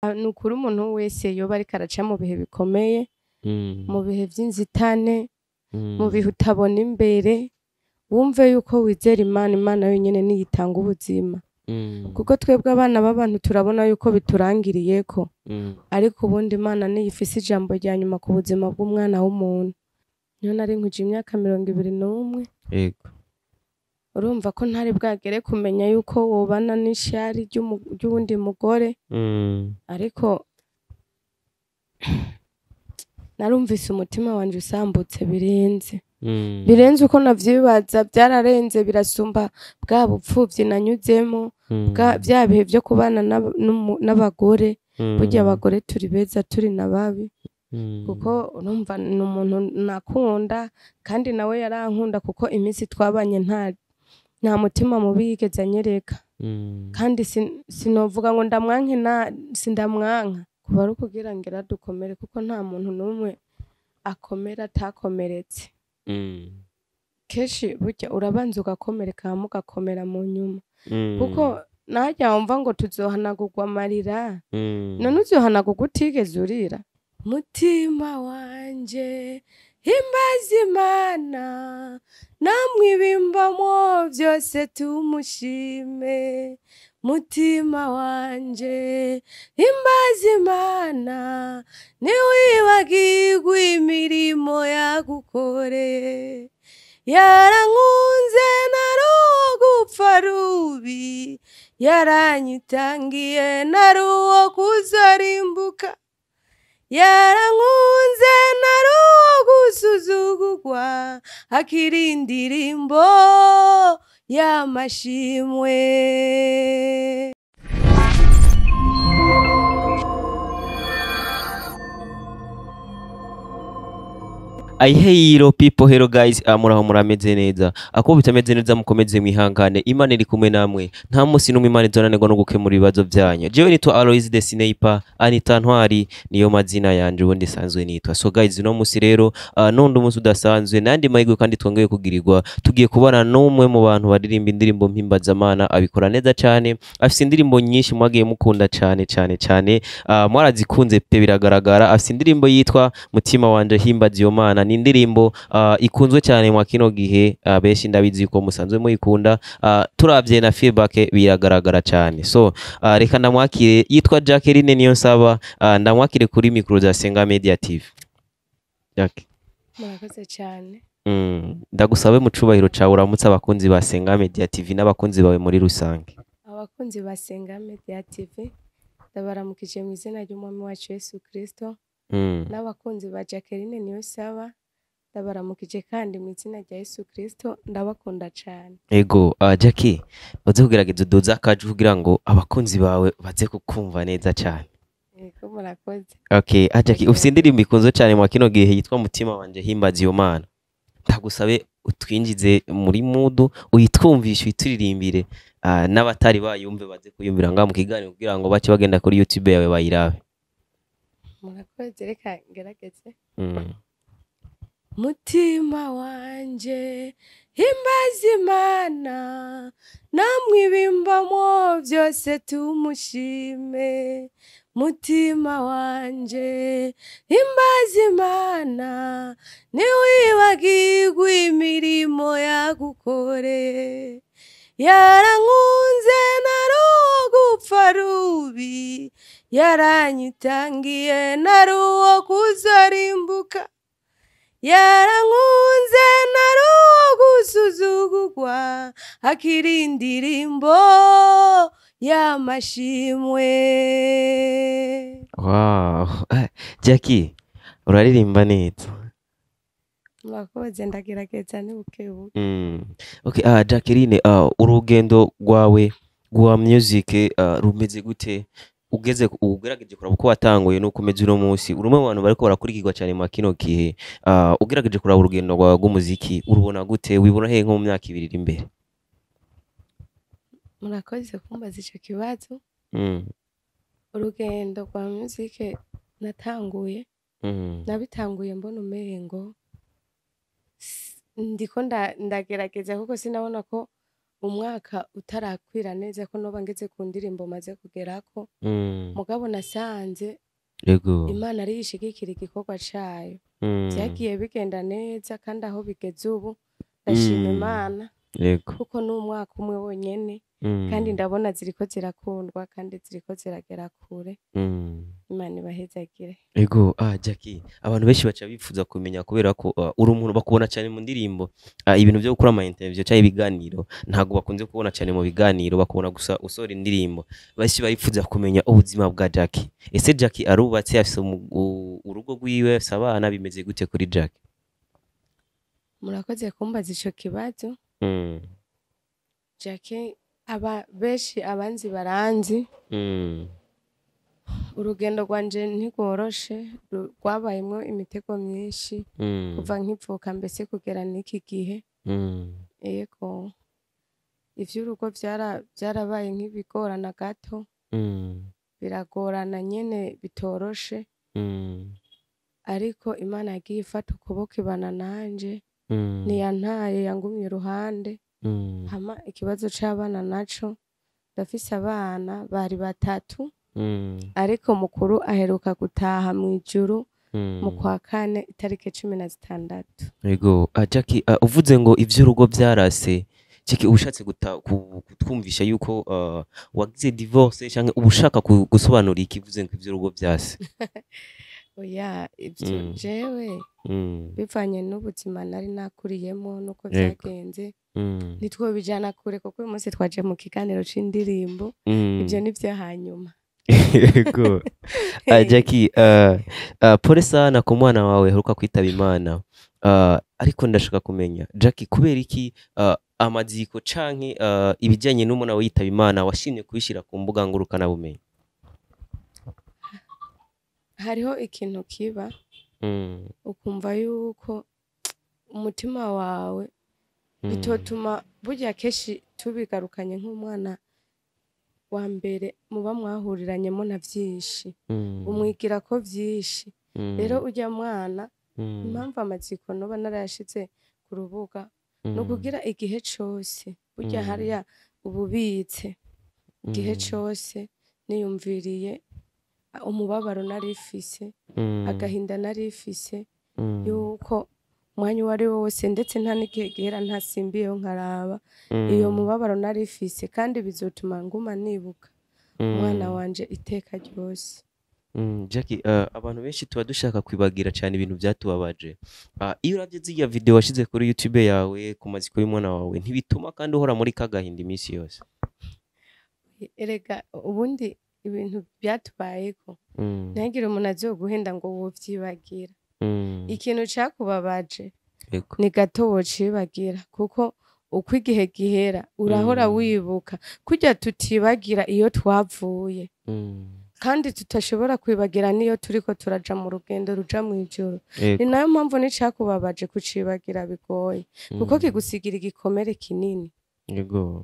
Nukuri umuntu wese yoba ariko araca mu bihe bikomeye, mu bihe vy'inzitane, mu bihe utabona imbere, wumve yuko wizera Imana. Imana yonyene niyo itanga ubuzima. Kuko twebwe abana b'abantu turabona yuko biturangiriyeko, ariko ubundi Imana niyo ifise ijambo rya nyuma ku buzima bw'umwana w'umuntu. Niho nari nkwije imyaka 21. Urumva ko ntari bwagere kumenya yuko wobana n'ishari ry'uwundi mugore, ariko narumvise umutima wanje usambutse birenze. Birenze uko navyibaza, vyararenze, birasumba bwa bupfuvyi nanyuzemo, vya bihe vyo kubana n'abagore. Burya abagore turi beza turi na babi, kuko urumva ni umuntu nakunda kandi nawe yarankunda, kuko iminsi twabanye nta mutima mubi yigeze anyereka. Kandi sinovuga ngo ndamwanke, na sindamwanka, kuba ari ukugira ngo iradukomere, kuko nta muntu n'umwe akomera atakomeretse. Kenshi burya urabanza ugakomereka hama ugakomera mu nyuma, kuko narya wumva ngo tuzohanagurwa amarira, none uzohanagurwa utigeze urira. Mutima wanje himbaza Imana, namwe ibimbamwo vyose tumushime. Mutima wanje himbaza Imana, ntiwibagirwe imirimo yagukoreye. Yarankunze nari uwo gupfa rubi, yaranyitangiye nari uwo kuzorimbuka. Yarankunze nari uwo gusuzugurwa, akiri indirimbo y'amashimwe. I hey people, hello guys, muraho, murameze neza? Ako bitameze neza mukomeze mwihangane, Imana iri kumwe namwe. Nta munsi n'umwe Imana izonanirwa no gukemura ibibazo byanyu. Jewe nitwa Aloys the Sniper, Anita Ntwari niyo mazina yanje ubundi sanzwe nitwa. So guys, uno munsi rero nundi umunsi udasanzwe nandi mahirwe kandi twongeye kugirirwa, tugiye kubana n'umwe mu bantu baririmba indirimbo mpimbazamana, abikora neza cyane, afise indirimbo nyinshi mwagiye mukunda cyane cyane cyane, mwarazikunze pe, biragaragara. Afise indirimbo yitwa Mutima wanje himbaza iyo Mana, ni indirimbo ikunzwe cyane mwa kino gihe, benshi ndabizi ko musanzwe muyikunda, turavye na feedback biragaragara cyane. So reka ndamwakire, yitwa Jacqueline Niyonsaba, ndamwakire kuri micro za Senga Media TV. Jack. Murakoze cyane. Ndagusabe mu cubahiro cawe uramutse abakunzi ba Senga Media TV n'abakunzi bawe muri rusange. Abakunzi ba Senga Media TV ndabaramukije mu izina ry'Umwami wacu Yesu Kristo, n'abakunzi ba Jacqueline Niyonsaba ndabaramukije kandi mu izina rya Yesu Kristo, ndabakunda cyane. Ego, Jackie, uze kugerageza uduze akajwi kugira ngo abakunzi bawe baze kukumva neza cyane. Yego, murakoze. Okay, Jackie, ufise indirimbo ikunzwe cyane mwa kino gihe yitwa Mutima wanje himbaza iyo Mana. Ndagusabe utwinjize muri mood, uyitwumvishe, uyituririmbire, n'abatari bayumve baze kuyumvira ngaha mu kiganiro kugira ngo bace bagenda kuri YouTube yawe bayirabe. Murakoze, reka ngerageze. Mutima wanje himbaza Imana, namwe ibimbamwo byose tumushime. Mutima wanje himbaza Imana, ntiwibagirwe imirimo yagukoreye. Yarankunze nari uwo gupfa rubi, yaranyitangiye nari uwo kuzorimbuka. Yarankunze nari uwo gusuzugurwa, akiri indirimbo y'amashimwe. Wow, Jackie, uraririmba neza. Murakoze, ndagerageza ni bukebuke. Okay, Jacqueline, urugendo rwawe rwa music rumeze gute? Ugeze ugerageje kuraba uko watanguye nuko umeze uno munsi, uri umwe mu bantu bariko barakurikirwa cyane mu kino gihe. Ugerageje kuraba urugendo rwawe rw'umuziki, urubona gute? Wibona hehe nko mu myaka 2 iri imbere? Murakoze kumbaza ico kibazo. Urugendo rwa music natanguye, nabitanguye mbona umengo ndiko ndagerageza, kuko sinabona ko Umwaka utarakwira neza ko noba ngeze ku ndirimbo maze kugerako. Mugabo nasanze Imana ariyo ishigikira igikorwa cayo. Vyagiye bigenda neza, kandi aho bigeze ubu ndashima Imana, kuko ni umwaka umwe wonyene, kandi ndabona ziriko zirakundwa kandi ziriko ziragera kure. Imana ibahezagire. Ego, Jackie, abantu benshi baca bifuza kumenya kubera ko uri umuntu bakubona cyane mu ndirimbo, ibintu byo gukora ama interview cyangwa ibiganiro ntabwo bakunze kubona cyane mu biganiro, bakubona gusa usohora indirimbo. Benshi barifuza kumenya ubuzima bwa Jackie. Ese Jackie arubatse, afise urugo rwiwe, afise abana, bimeze gute kuri Jackie? Murakoze kumbaza ico kibazo. Jackie, aba benshi abanzi baranzi. Urugendo rwanje ntigworoshe, rwabayemwo imitego myinshi kuva nkivuka mbese kugera n'iki gihe. Yego, ivy'urugo vyarabaye nk'ibigorana gato, biragorana nyene bitoroshe, ariko Imana yagiye ifata ukuboko ibana nanje, ntiyantaye, yangumye iruhande. Hama ikibazo c'abana naco, ndafise abana bari batatu, ariko mukuru aheruka gutaha mw'ijuru mu kwa kane itariki 16. Ego, Jackie, uvuze ngo ivy'urugo vyarase. Jackie, ubushatse kutwumvisha yuko wagize divorce canke ubushaka gusobanura iki uvuze ngo ivy'urugo vyase? Oya, ivyo jewe bivanye n'ubuzima nari nakuriyemo nuko vyagenze, ntitwobijana kure kuko uyu munsi twaje mu kiganiro c'indirimbo, ivyo ni vyo hanyuma. Yego. Jackie, pole sana ku mwana wawe aheruka kwitaba Imana. Ariko ndashaka kumenya Jackie, kubera iki amaziko canke ibijyanye n'umwana wawe yitaba Imana washimye kubishira ku mbuga ngurukana bumenyi? Hariho ikintu kiba ukumva yuko umutima wawe bitotuma burya kenshi tubigarukanye nk'umwana wa mbere muba mwahuriranyemo na vyinshi, umwigira ko vyinshi. Rero urya mwana, impamvu amatsiko noba narayashize ku rubuga ni ukugira igihe cose burya hariya ububitse igihe cose niyumviriye umubabaro narifise, agahinda narifise, yuko umwanya uwo ari wo wose, ndetse nta n'igihe gihera ntasimbiyeho nkaraba iyo mubabaro narifise, kandi bizotuma nguma nibuka umwana wanje iteka ryose. Jackie, abantu benshi tuba dushaka kwibagira cyane ibintu byatubabaje. Iyo uravye ziriya video washize kuri YouTube yawe ku maziko y'umwana wawe, ntibituma kandi uhora muri kagahinda iminsi yose? Erega ubundi ibintu byatubayeko, ntihagire umuntu azoguhenda ngo wovyibagira. Ikintu cakubabaje ni gato wocibagira, kuko uko igihe gihera urahora wibuka. Kurya tutibagira iyo twavuye, kandi tutashobora kwibagira niyo turiko turaja mu rugendo ruja mw'ijuru. Ni nayo mpamvu n'icakubabaje kucibagira bigoye, kuko kigusigira igikomere kinini.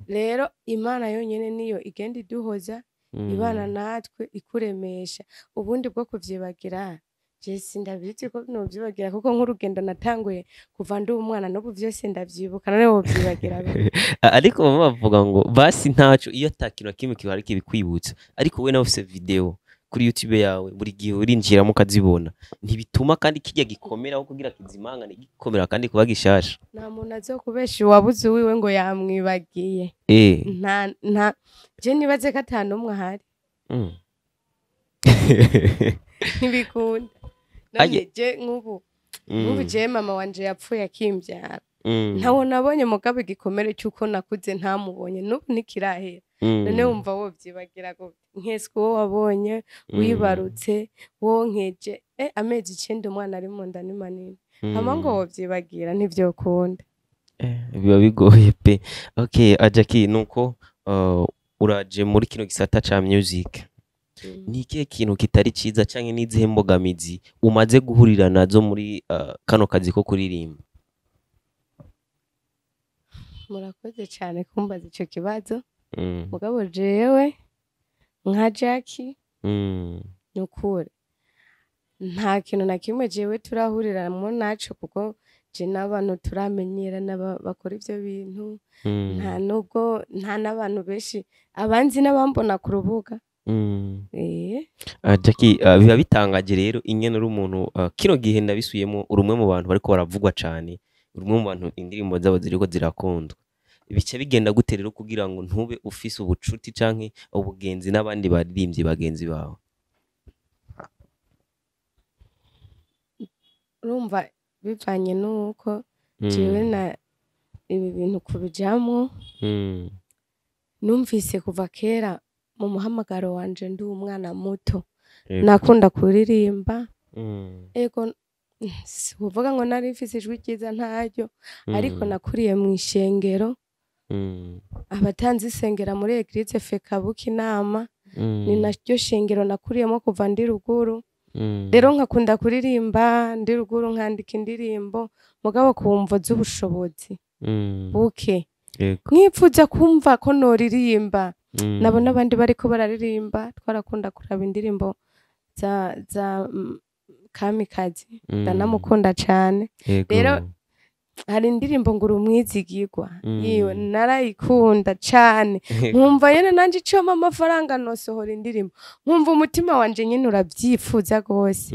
Rero Imana yonyene niyo igenda iduhoza, ibana natwe, ikuremesha. Ubundi bwo kuvyibagira je sindabizi ko novyibagira, kuko nk'urugendo natanguye kuva ndi umwana n'ubu vyose ndavyibuka, none wovyibagira gute? Ariko bamwe bavuga ngo basi ntaco iyo ata kintu na kimwe kihari kibikwibutsa, ariko we nawe ufise video kuri YouTube yawe buri gihe urinjiramo ukazibona, ntibituma kandi kirya gikomera aho kugira kizimangane gikomera kandi kuba gishasha? Nta muntu azokubesha uwabuze uwiwe ngo yamwibagiye. Nta je nibaze ko ata n'umwe ahari. Ntibikunda. None je nk'ubu je mama wanje yapfuye akimbyara, ntawo nabonye, mugabo igikomere cy'uko nakuze ntamubonye n'ubu ntikirahera. None wumva wovyibagira gute? Nkeswe uwo wabonye wibarutse wonkeje amezi 9 umwana ari mu nda ni manini, hama ngo wovyibagira ntivyokunda. Biba bigoye pe. Okay, Jackie, nuko uraje muri kino gisata ca music, ni ikihe kintu kitari ciza canke n'izihe mbogamizi umaze guhurira nazo muri kano kazi ko kuririmba? Murakoze cane kumbaza ico kibazo. Mugabo jewe nka Jackie, nukuri nta kintu na kimwe jewe turahuriramwo naco, kuko Je n'abantu turamenyerana bakora ivyo bintu. Nta nubwo nta n'abantu benshi abanzi n'abambona ku rubuga. Jackie, biba bitangaje rero ingene uri umuntu, kino gihe ndabisubiyemo, uri umwe mu bantu bariko baravugwa cane, uri umwe mu bantu indirimbo zabo ziriko zirakundwa. Bica bigenda gute rero kugira ngo ntube ufise ubucuti canke ubugenzi n'abandi baririmbyi bagenzi bawe? Urumva bivanye n'uko jewe na ibi bintu kubijamwo, numvise kuva kera mu muhamagaro wanje ndi umwana muto, nakunda kuririmba. Ego, si kuvuga ngo nari mfise ijwi ryiza, ntaryo, ariko nakuriye mu ishengero. Abatanzi isengera muri Eglise Fekabuka inama, ni naryo shengero nakuriyemo kuva ndi ruguru. Rero nkakunda kuririmba ndi ruguru, nkandika indirimbo, mugabo ku mvo z'ubushobozi buke, nkipfuza kumva ko noririmba. Nabona abandi bariko bararirimba, twarakunda kuraba indirimbo za Kamikazi, ndanamukunda cane. Rero hari indirimbo ngo uri umwizigirwa, yiwe narayikunda cane, nkumva nyene nanje icompa amafaranga nosohora indirimbo, nkumva umutima wanje nyene uravyifuza gose.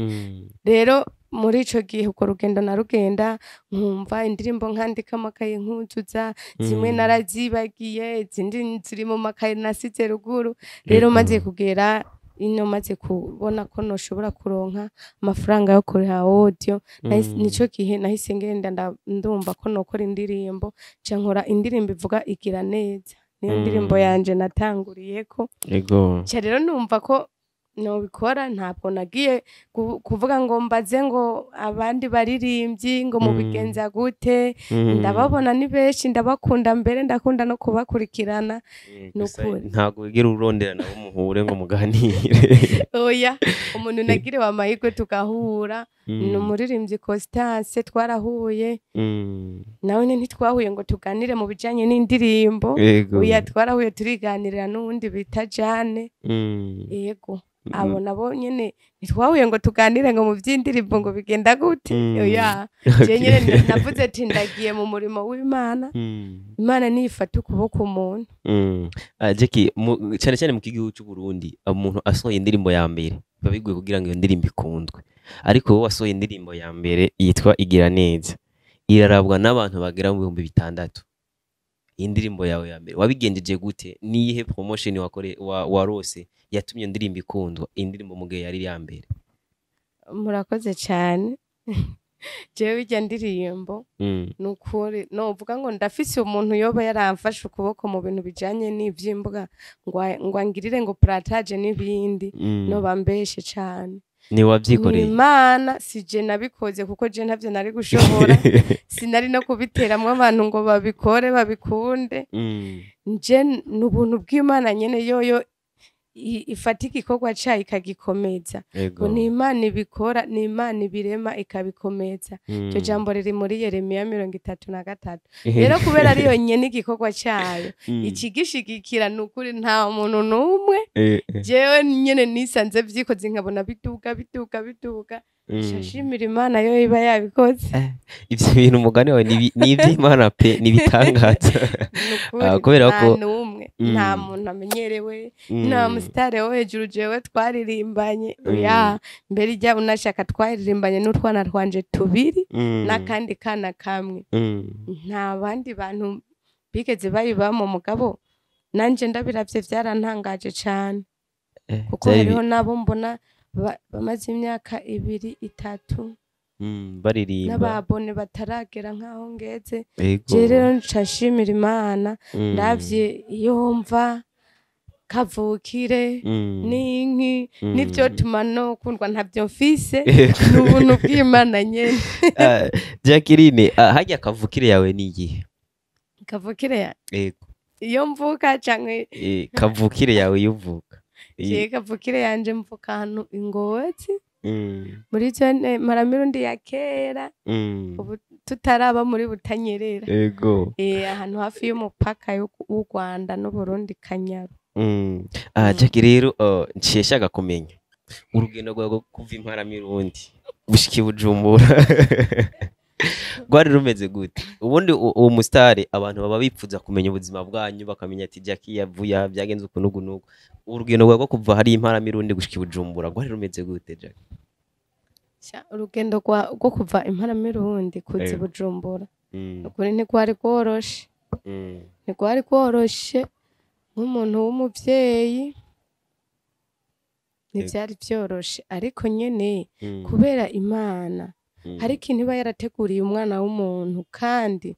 Rero muri ico gihe urwo rugendo narugenda, nkumva indirimbo nkandika amakaye nkuzuza, zimwe narazibagiye, izindi ziri mu makaye nasize ruguru. Rero maze kugera ino, maze kubona ko noshobora kuronka amafaranga yo kuriha audio, nico gihe nahise ngenda ndumva ko nokora indirimbo, nca nkora indirimbo ivuga igira neza, niyo ndirimbo yanje natanguriyeko. Nca rero numva ko nobikora, ntabwo nagiye kuvuga ngo mbaze ngo abandi baririmbyi ngo mubigenza gute. Ndababona ni benshi, ndabakunda, mbere ndakunda no kubakurikirana. Gusa Nukuri. ntabwo wigera urondera nabo muhure ngo muganire? Oya, umuntu nagiriwe amahirwe tugahura ni umuririmbyi Constance, twarahuye. Nawe nyene ntitwahuye ngo tuganire mu bijanye n'indirimbo. Oya, twarahuye turiganirira n'uwundi bita Jane. Yego, abo nabo nyene ntitwahuye ngo tuganire ngo mu vy'indirimbo ngo bigenda gute. Oya, je nyene navuze ati ndagiye mu murimo w'Imana, Imana niyifata ukuboko umuntu. Jackie, cyane cyane mu gihugu cy'u Burundi, umuntu asohoye indirimbo ya mbere biba bigoye kugira ngo iyo ndirimbo ikundwe, ariko wowe wasohoye indirimbo ya mbere yitwa Igira Neza, irarabwa n'abantu bagera mu 6000. Iyi ndirimbo yawe ya mbere wabigenjeje gute? Niyihe promotion wakore warose yatumye iyo ndirimbo ikundwa, iyi ndirimbo mu gihe yari iya mbere? Murakoze cyane. Jewe irya ndirimbo, nukuri novuga ngo ndafise umuntu yoba yaramfashe ukuboko mu bintu bijanye n'ivy'imbuga ngo angirire ngo partage n'ibindi, noba mbeshe cane. Ni wavyikoreye? Ni Imana, si je nabikoze, kuko je ntavyo nari gushobora, sinari no kubiteramwo abantu ngo babikore babikunde. Nje ni ubuntu bw'Imana nyene, yoyo ifata igikorwa cayo ikagikomeza. Ngo ni Imana ibikora, ni Imana ibirema ikabikomeza. Iryo jambo riri muri Yeremiya 33. Rero kubera ariyo nyene igikorwa cayo ikigishigikira, ni ukuri nta muntu n'umwe. Jewe nyene nisanze vyikoze, nkabona biduga biduga biduga. Nshimira Imana yo iba yabikoze. Ivyo bintu, umugani wawe, ni ivy'Imana pe, ni ibitangaza. Ni ukuri, Kubera nta n'umwe, nta muntu amenyerewe, nta musitari wo hejuru jewe twaririmbanye. Oya, mbere ijya unashaka twaririmbanye n'utwana twanje tubiri n'akandi kana kamwe. Nta bandi bantu bigeze bayibamo, mugabo nanje ndabiravye vyarantangaje cane, kuko hariho n'abo mbona bamaze imyaka 2, 3 Baririmba n'ababone bataragera nk'aho ngeze. Je rero nca nshimira Imana, ndavye iyo mva kavukire n'inki n'ivyotuma no kundwa ntavyo mfise, ni ubuntu bw'Imana nyene. Jacqueline, harya kavukire yawe ni iyihe? Kavukire ya Ego. iyo mvuka canke? Kavukire yawe iyo uvuka. Jewe kavukire yanje mvuka ahantu i Ngozi, muri zone Maramirundi ya kera, ubu tutaraba muri Butanyerera. Ahantu hafi y'umupaka w'u Rwanda n'Uburundi, Kanyaru. Jackie rero, nciye nshaka kumenya urugendo rwawe rwo kuva i Mparamirundi gushika i Bujumbura. Rwari rumeze gute? Ubundi uwo musitari abantu baba bipfuza kumenya ubuzima bwanyu, bakamenya ati Jackie yavuye aha, byagenze uku n'uku n'uku. Urugendo rwawe rwo kuva hariya Imparamirundi gushika i Bujumbura rwari rumeze gute, Jackie? Sha, urugendo rwo kuva Imparamirundi kuza i Bujumbura, ukuri ntirwari rworoshe. Ntirwari rworoshe nk'umuntu w'umuvyeyi, ntivyari vyoroshe, ariko nyene kubera Imana hari ikintu iba yarateguriye umwana w'umuntu, kandi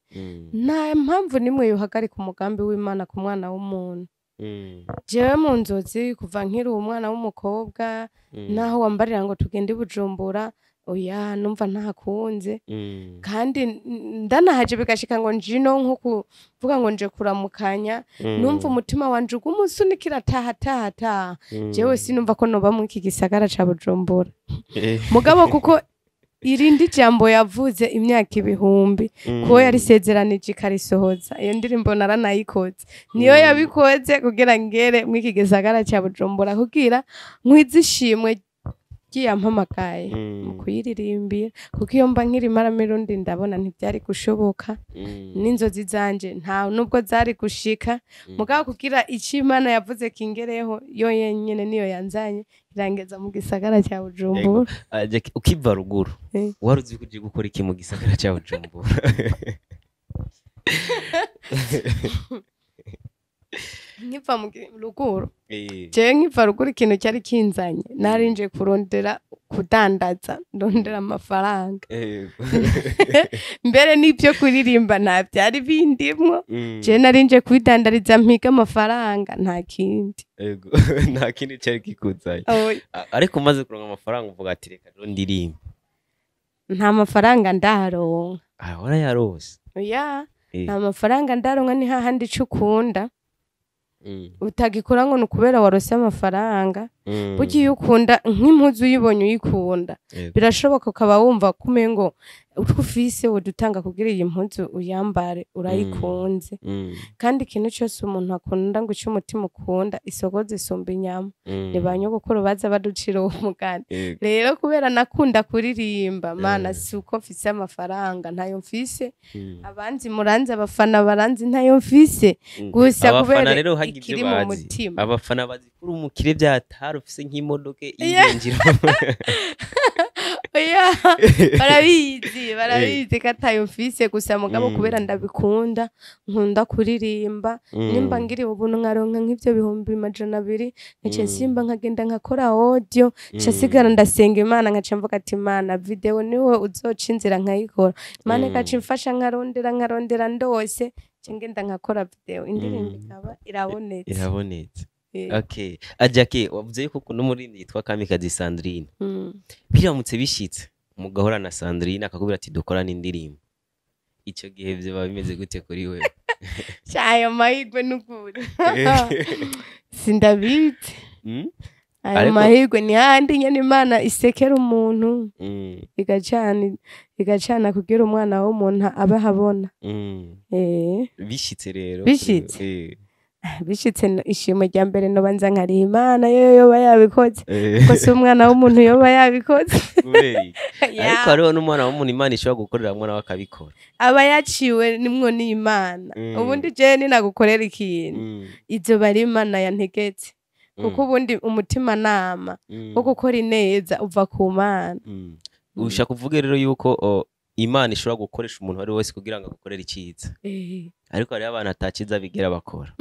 nta mpamvu nimwe yohagarika umugambi w'Imana ku mwana w'umuntu. Jewe mu nzozi kuva nkiri umwana w'umukobwa, naho wambarira ngo tugende i Bujumbura, oya, numva ntahakunze. Kandi ndanahaje bigashika ngo njino nko kuvuga ngo nje kuramukanya, numva umutima wanje uguma usunikira taha, taha, taha. Jewe sinumva ko noba muri iki gisagara ca Bujumbura. Mugabo kuko irindi jambo yavuze imyaka ibihumbi, kuko yarisezeranije ikarisohoza, iyo ndirimbo naranayikoze, niyo yabikoze kugira ngere muri iki gisagara ca Bujumbura, kugira nkwize ishimwe ryiyampamagaye mu kuyiririmbira. Kuko iyo mba nkiri Imparamirundi, ndabona ntivyari gushoboka, n'inzozi zanje nta nubwo zari gushika. Mugabo kugira ico Imana yavuze kingereho, yo yenyene niyo yanzanye irangeza mu gisagara ca Bujumbura. Ah, Jackie, ukiva ruguru wari uzi ko ugiye gukora iki mu gisagara ca Bujumbura? Nkiva mu ruguru, jewe nkiva ruguru, ikintu cyari kinzanye nari nje kurondera kudandaza, ndondera amafaranga. Mbere n'ibyo kuririmba nta byari bindimwo. Jewe nari nje kwidandariza mpiga amafaranga, nta kindi. Ego. Nta kindi cyari kikuzanye. Oya. Ariko umaze kuronka amafaranga uvuga ati reka rero ndirimbe. Nta mafaranga ndaronka. Ah, warayarose. Oya, nta mafaranga ndaronka. Ni hahandi ico ukunda utagikora ngo ni ukubera warose amafaranga. Burya iyo ukunda nk'impuzu, uyibonye uyikunda, birashoboka ukaba wumva ko umengo utwo ufise wodutanga kugira iyi mpuzu uyambare, urayikunze. Kandi ikintu cyose umuntu akunda, ngo icyo umutima ukunda isoko zisumba inyama. Ni ba nyogokuru baza baducira uwo mugani. Rero kubera nakunda kuririmba, Mana, si uko mfise amafaranga, ntayo mfise. Abanzi muranzi, abafana baranzi, ntayo mfise. Gusa Abafana kubera rero hagira ibyo ikiri mu bazi. mutima. Abafana bazi ko uri umukire byatari, ufise nk'imodoka y'injira. Oya, barabizi, barabizi ko atayo mfise. Gusa mugabo kubera ndabikunda, nkunda kuririmba, nimba ngiriwe ubuntu nkaronka nk'ivyo 200,000, nkaca nsimba nkagenda nkakora audio, nca sigara ndasenga Imana, nkaca mvuga ati Imana, video niwe uzoca inzira nkayikora. Imana ikaca imfasha, nkarondera, nkarondera, ndose nca ngenda nkakora video, indirimbo ikaba irabonetse. Irabonetse. Okay, Jackie, wavuze yuko ukunda umuririmbyi yitwa Kamikazi Sandrine. Biramutse bishitse mugahora na Sandrine akakubwira ati dukorane indirimbo, icyo gihe vyoba bimeze gute kuri wewe? Sha, ayo mahirwe n'ukuri sindabizi. Ayo mahirwe ni hahandi nyene Imana isekera umuntu, igacana, igacana kugira umwana w'umuntu abe ahabona. Bishitse rero. Bishitse. Bishitse, ishimwe rya mbere nobanza nkariha Imana yo yoba yabikoze, ko si umwana w'umuntu yoba yabikoze. Kubera iki? Ya. Ariko hariho n'umwana w'umuntu Imana ishobora gukorera mwana we akabikora. Aba yaciwe nimwo n'Imana. Ubundi jewe ninagukorera ikintu, izoba ari Imana yantegetse, kuko ubundi umutima nama wo gukora ineza uva ku Mana. Ushaka kuvuga rero yuko Imana ishobora gukoresha umuntu uwo ari we wese kugira ngo agukorere icyiza, ariko hariho abantu ataciza bigera bakora.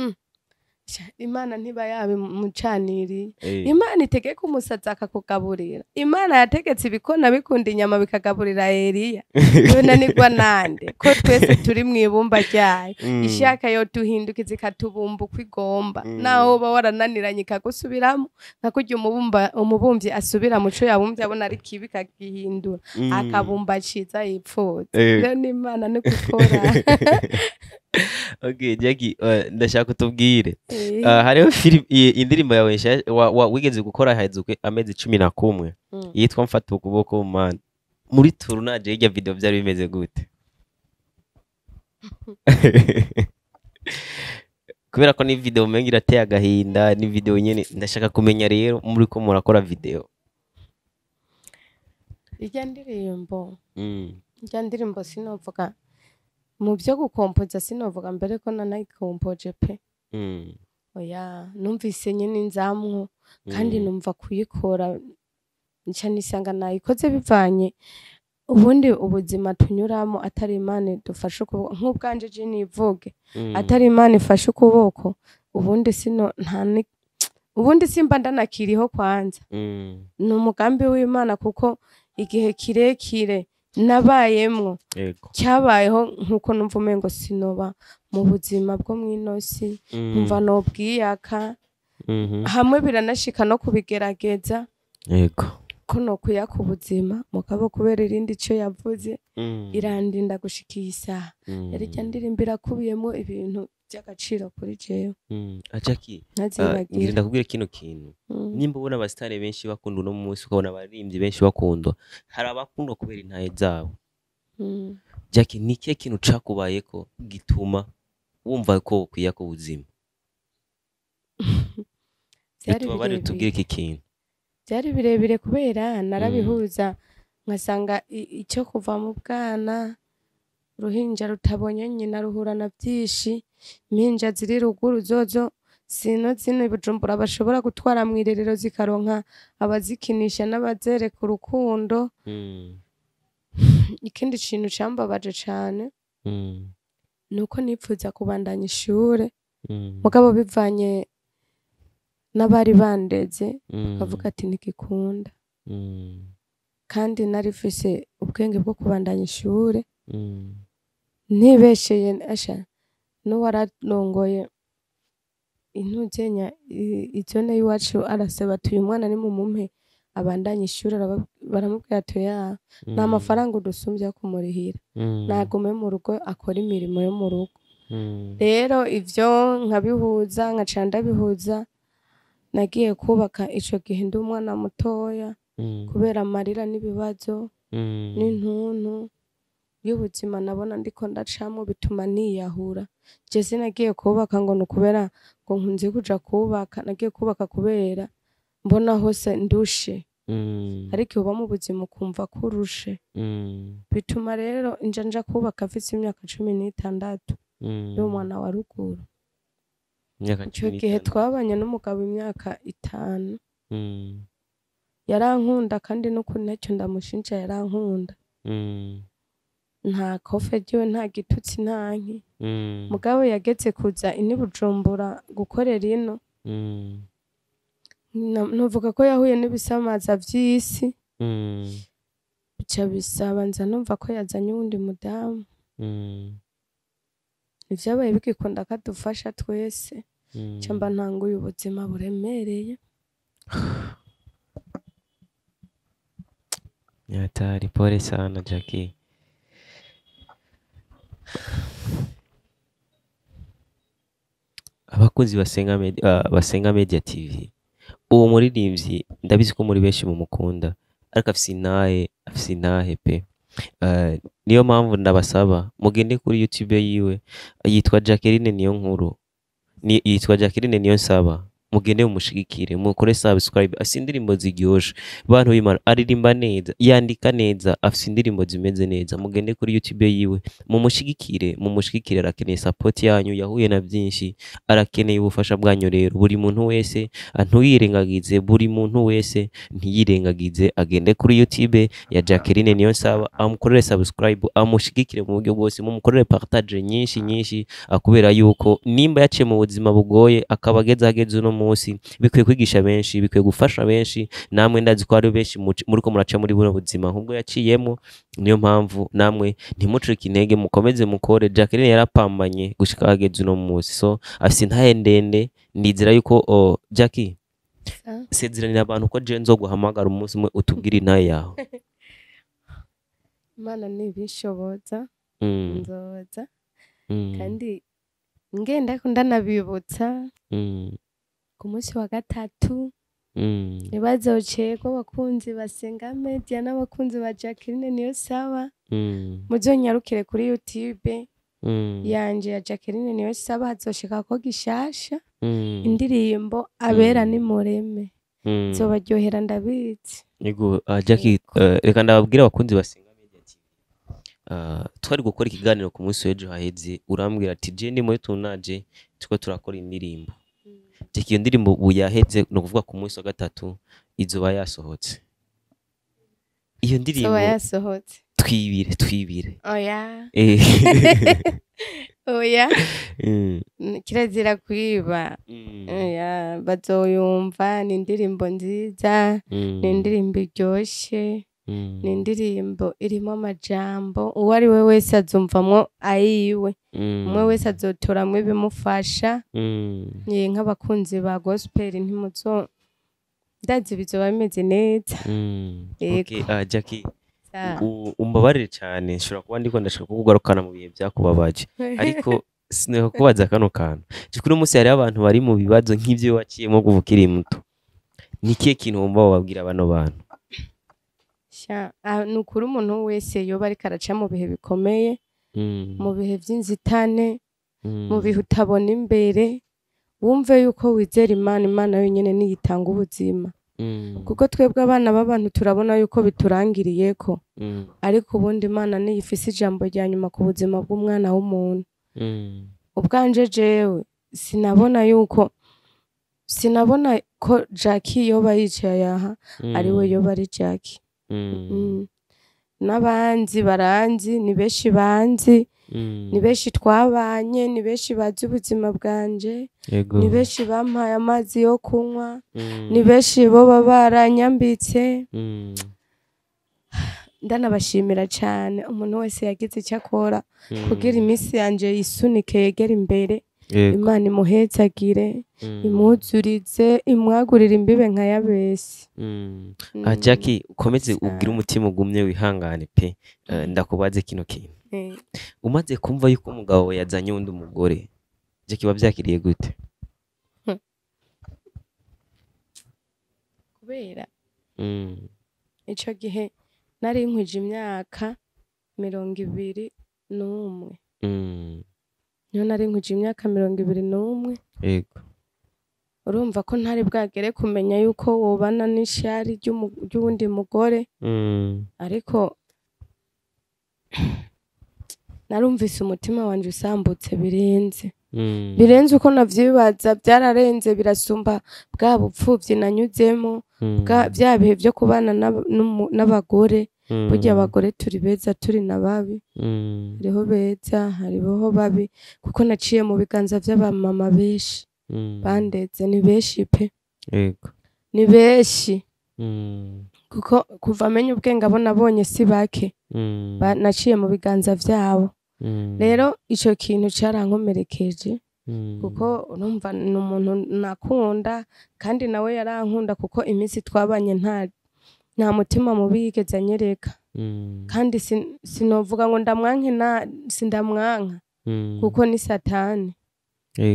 Sha, Imana ntiba yabimucaniriye. Imana itegeka umusazi akakugaburira. Imana yategetse ibikona bikunda inyama bikagaburira Eliya, yonanirwa nande ko twese turi mu ibumba ryayo? Ishaka yoduhindukiza ikatubumba uko igomba. Naho uba warananiranye ikagusubiramo, nka kurya umubumvyi asubira mu co yabumbye, abona ari kibi akagihindura, akabumba ciza yipfuza. Rero n'Imana ni gukora. Okay, Jackie, ndashaka utubwire. Hariho film, indirimbo yawe nshasha wigeze gukora hahezuke amezi 11, yitwa Mfata Ukuboko Mana. Muri tournage y'irya video byari bimeze gute? Kubera ko ni video umenga irateye agahinda, ni video nyene ndashaka kumenya rero muri ko murakora video. Irya ndirimbo, Rya ndirimbo sinovuga mu byo gukompoza, sinovuga mbere ko nanayikompoje pe. Oya, numvise nyine inzamwo kandi numva kuyikora, nca nisanga nayikoze bivanye ubundi ubuzima tunyuramo, atari Imana idufashe ukuboko, nk'ubwanje je nivuge, atari Imana ifashe ukuboko, ubundi sino nta ubundi simba ndanakiriho kwanza. Ni umugambi w'Imana, kuko igihe kirekire nabayemwo cyabayeho nkuko numva umengo sinoba mu buzima bwo mw'inosi, nkumva nobwiyaka hamwe, biranashika no kubigerageza ko nokwiya ku buzima, mugabo kubera irindi ico yavuze irandinda gushika iyi saha. Rero irya ndirimbo irakubiyemo ibintu by'agaciro kuri jewe. Jackie, ntazibagira. Ngira ndakubwire kino kintu. Nimba ubona abasitari benshi bakunda uno munsi, ukabona abaririmbyi benshi bakundwa, hari abakundwa kubera intahe zabo. Jackie, ni ikihe kintu cakubayeko gituma wumva ko wokwiya ku buzima? Vyari Bituma bari birebire. tubwire iki kintu. Byari birebire kubera narabihuza nkasanga icyo kuva mu bwana, uruhinja rutabonye nyina ruhura na byinshi, impinja ziri ruguru zozo sino zino i Bujumbura bashobora gutwara mu irerero zikaronka abazikinisha n'abazereka urukundo. Ikindi kintu cambabaje cane ni uko nipfuza kubandanya ishure, mugabo bivanye n'abari bandeze bavuga ati ntigikunda, kandi narifise ubwenge bwo kubandanya ishure. Ntibesheye asha n'uwararongoye intuzenya izone y'iwacu arasaba ati uyu mwana nimumumpe abandanye ishure, baramubwira ati oya, nta mafaranga udusumbya kumurihira, nagume mu rugo akora imirimo yo mu rugo. Rero ivyo nkabihuza, nkaca ndabihuza nagiye kubaka ico gihe ndi umwana mutoya, kubera amarira n'ibibazo n'intuntu y'ubuzima nabona ndiko ndacamwo bituma niyahura. Je sinagiye kubaka ngo ni ukubera ngo nkunze kuja kubaka, nagiye kubaka kubera mbona hose ndushe, ariko uba mu buzima ukumva ko urushe. Bituma rero nja kubaka mfise imyaka 16, ndi umwana wa ruguru. Imyaka Ico cumi gihe n'itandatu. twabanye n'umugabo imyaka 5. Yarankunda, kandi n'ukuri ntacyo ndamushinja, yarankunda. Nta kofe ryiwe, nta gitutsi, nta nki. Mugabo yageze kuza ini Bujumbura gukorera ino, nuvuga ko yahuye n'ibisamaza vy'isi, bica bisaba nza numva ko yazanye uwundi mudamu. Ivyabaye bigikunda ko adufasha twese, nca mba ntanguye ubuzima buremereye. Ni hatari, pole sana Jackie. Abakunzi basenga media, basenga media TV, uwo muririmbyi ndabizi ko muri benshi mumukunda, ariko afise intahe, afise intahe pe. Niyo mpamvu ndabasaba mugende kuri YouTube yiwe, yitwa Jacqueline niyo nkuru, ni yitwa Jacqueline niyo nsaba, mugende mumushigikire, mukore subscribe. Afise indirimbo ziryoshe, bantu b'Imana, aririmba neza, yandika neza, afise indirimbo zimeze neza. Mugende kuri YouTube yiwe mumushigikire, mumushigikire, arakeneye support yanyu, yahuye na byinshi, arakeneye ubufasha bwanyu. Rero buri muntu wese ntuyirengagize, buri muntu wese ntiyirengagize, agende kuri YouTube ya Jacqueline niyo nsaba, amukorere subscribe, amushigikire mu buryo bwose, mumukorere partage nyinshi nyinshi, kubera yuko nimba yaciye mu buzima bugoye akaba ageze ahageze uno munsi, bikwiye kwigisha benshi, bikwiye gufasha benshi. Namwe ndazi ko hari benshi muriko muraca muri buno buzima nk'ubwo yaciyemo, niyo mpamvu namwe ntimucike intege, mukomeze mukore. Jacqueline yarapambanye gushika ahageze uno munsi, so afise intahe ndende. Ndizera yuko Jackie, sezeranira abantu ko je nzoguhamagara umunsi umwe utubwire intahe yawe. Imana nibishoboza nzoza, kandi ngenda ndanabibutsa ku munsi wa gatatu ntibazocegwa, abakunzi basenga media n'abakunzi ba Jacqueline niyo saba, muzonyarukire kuri YouTube yanje ya Jacqueline niyo saba, hazoshika ko gishasha indirimbo abera nimureme, nzobaryohera ndabizi. Yego, Jackie, reka ndababwira abakunzi basenga media TV. Twari gukora ikiganiro ku munsi w'ejo haheze, urambwira ati je ndi muri tournage, turiko turakora indirimbo. Jackie, iyo ndirimbo ubu yaheze, ni ukuvuga ku munsi wa gatatu izoba yasohotse. Iyo ndirimbo Soba yasohotse. Twibire, twibire. Oya. Oya. Kirazira kwiba. Oya, bazoyumva, ni indirimbo nziza, ni indirimbo iryoshe, ni indirimbo irimo amajambo uwo ari we wese azumvamwo ayiwe, umwe wese azotoramwo ibimufasha. Nk'abakunzi ba gospel ntimuzo, ndazi bizoba bimeze neza. Yego. Okay, Jackie, umbabarire cyane, nshobora kuba ndiko ndashaka kukugarukana mu bihe byakubabaje, ariko sineka kubaza kano kantu. Je, kuri uyu munsi hariho abantu bari mu bibazo nk'ivyo waciyemo kuva ukiri muto. Ni ikihe kintu wumva wobabwira bano bantu? Sha, ni ukuri umuntu wese yoba ariko araca mu bihe bikomeye, mu bihe vy'inzitane, mu bihe utabona imbere, wumve yuko wizera Imana. Imana yonyene niyo itanga ubuzima, kuko twebwe abana b'abantu turabona yuko biturangiriyeko, ariko ubundi Imana niyo ifise ijambo rya nyuma ku buzima bw'umwana w'umuntu. Ubwanje jewe sinabona yuko, sinabona ko Jackie yoba yicaye aha ari we yoba ari Jackie. N'abanzi baranzi, ni benshi banzi, ni benshi twabanye, ni benshi bazi ubuzima bwanje, ni benshi bampaye amazi yo kunywa, ni benshi boba baranyambitse. Ndanabashimira cyane umuntu wese yagize icyo akora kugira iminsi yanje yisunike yegere imbere. Imana imuhezagire, imwuzurize, imwagurire imbibe nka Yabesi. Jackie, ukomeze ugire umutima ugumye, wihangane pe. Ndakubaze kino kintu. Umaze kumva yuko umugabo we yazanye uwundi mugore, Jackie, wabyakiriye gute? Kubera ico gihe nari nkwije imyaka 21. Niyo nari nkwije imyaka 21. Urumva ko ntari bwagere kumenya yuko wobana n'ishari ry'uwundi mugore, ariko narumvise umutima wanje usambutse birenze. Birenze uko navyibaza, byararenze, birasumba bwa bupfuvyi nanyuzemo, bwa bya bihe byo kubana n'abagore. Burya abagore turi beza turi na babi, hariho beza hariho babi, kuko naciye mu biganza vy'abamama benshi bandeze, ni benshi pe. Ni benshi. Kuko kuva amenye ubwenge abo nabonye si bake. Naciye mu biganza vyabo. Rero ico kintu carankomerekeje, kuko urumva ni umuntu nakunda kandi nawe yarankunda, kuko iminsi twabanye nta mutima mubi yigeze anyereka. Kandi sinovuga ngo ndamwanke, na sindamwanka, kuko ni Satani.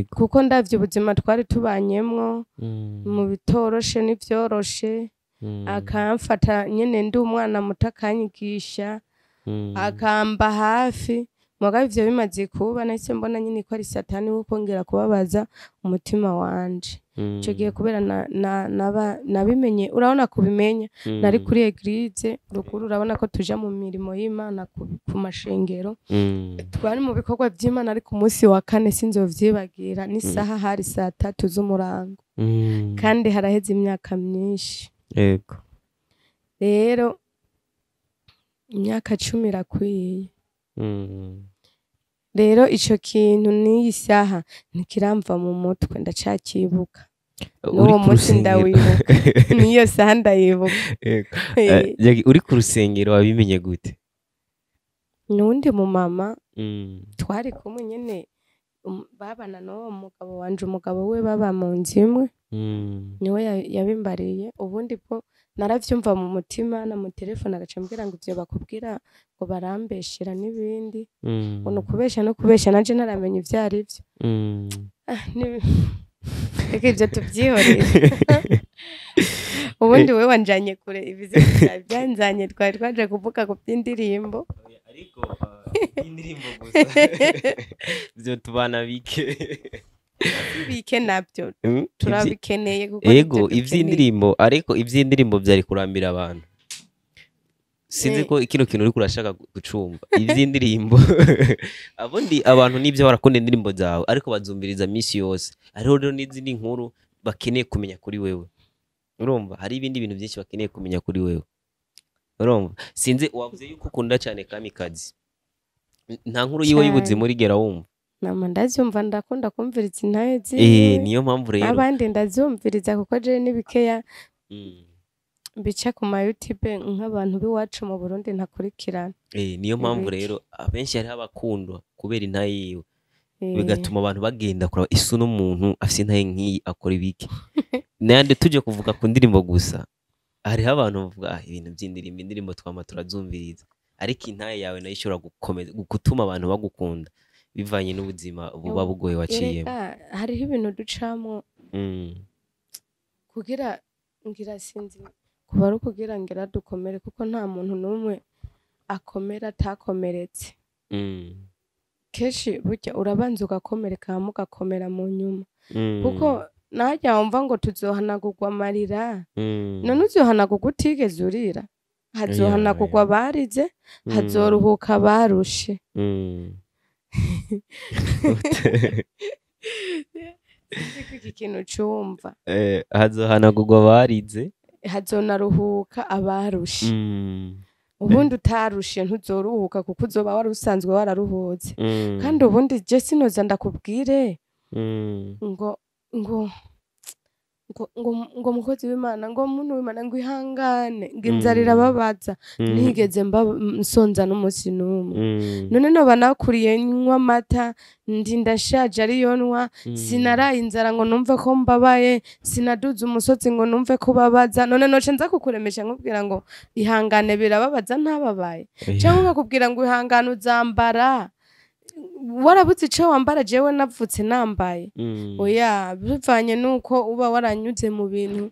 Kuko ndavye ubuzima twari tubanyemwo, mu bitoroshe n'ivyoroshe, akamfata nyene ndi umwana muto akanyigisha, akamba hafi. Mugabo ivyo bimaze kuba, nahise mbona nyene ko ari Satani wo kongera kubabaza umutima wanje. Ico gihe kubera nabimenye, urabona kubimenya, nari kuri église ruguru, urabona ko tuja mu mirimo y'Imana ku mashengero, twari mu bikorwa vy'Imana, ariko umunsi wa kane sinzovyibagira, n'isaha hari 3:00 z'umurango. Kandi haraheze imyaka myinshi. Rero imyaka 10 irakwiye. Rero ico kintu n'iyi saha ntikiramva mu mutwe, ndacakibuka. Uri N'uwo ku munsi rusengero. ndawibuka, n'iyo saha ndayibuka. Jackie, uri ku rusengero wabimenye gute? N'uwundi mu mama twari kumwe nyene, babana n'uwo mugabo wanje, umugabo we baba mu nzu imwe, niwe yabimbariye. Ubundi bwo naravyumva mu mutima, namutelefona agaca ambwira ngo ivyo bakubwira ngo barambeshera n'ibindi, ngo ni ukubesha no kubesha, nanje ntaramenya ivyo arivyo. Reka ivyo tuvyihorere. Ubundi wewe wanjanye kure, ibizima byanzanye, twari twaje kuvuga ku by'indirimbo. Ariko indirimbo gusa ivyo tubana bike. Bike nabyo turabikeneye, kuko Ego, nivyo dukeneye. Ivy'indirimbo, ariko ivy'indirimbo vyari kurambira abantu. Sinzi ko kino kintu uriko urashaka gucumba ivy'indirimbo. Abundi abantu nivyo barakunda indirimbo zawe, ariko bazumviriza misi yose. Hariho rero n'izindi nkuru bakeneye kumenya kuri wewe. Urumva hari ibindi bintu byinshi bakeneye kumenya kuri wewe. Urumva sinzi, wavuze yuko ukunda cyane Kamikazi. Nta nkuru yiwe Cane. y'ubuzima urigera wumva? Nama ndavyumva, ndakunda kumviriza intahe ziwe. Niyo mpamvu rero Abandi ndazumviriza kuko jewe n'ibikeya bica ku ma YouTube nk'abantu b'iwacu mu Burundi ntakurikirana. Niyo mpamvu Ibiki. rero abenshi hariho abakundwa kubera intahe yiwe, bigatuma abantu bagenda kuraba isu n'umuntu afise intahe nk'iyi akora ibiki. Nayandi tuje kuvuga ku ndirimbo gusa, hariho abantu bavuga ah, ibintu by'indirimbo, indirimbo twama turazumviriza, ariko intahe yawe nayo ishobora gukomeza gutuma abantu bagukunda bivanye n'ubuzima buba bugoye waciyemo. Erega hariho ibintu ducamwo kugira ngira sinzi kuba ari ukugira ngira dukomere, kuko nta muntu n'umwe akomera atakomeretse. Kenshi burya urabanza ugakomereka hama ugakomera mu nyuma, kuko najya wumva ngo tuzohanagurwa amarira, none uzohanagurwa utigeze urira? Hazohanagurwa abarize, hazoruhuka abarushe. Sinzi ko iki kintu cumva. Hazohanagurwa abarize, hazonaruhuka abarushe. Ubundi utarushe ntuzoruhuka, kuko uzoba wari usanzwe wararuhutse. Kandi ubundi je sinoza ndakubwire ngo ngo ngo ngo ngo mukozi w'Imana, ngo muntu w'Imana, ngo ihangane, ngo inzara irababaza. Ntigeze mba nsonza n'umunsi n'umwe. None noba nakuriye nywa amata, ndi ndashaje ariyo nywa, sinaraye inzara ngo numve ko mbabaye, sinaduze umusozi ngo numve ko ubabaza. None noce nza kukuremesha nkubwira ngo ihangane birababaza ntababaye, cyangwa nkakubwira ngo ihangane uzambara warabuze ico wambara, jewe navutse nambaye? Oya, bivanye nuko uba waranyuze mu bintu.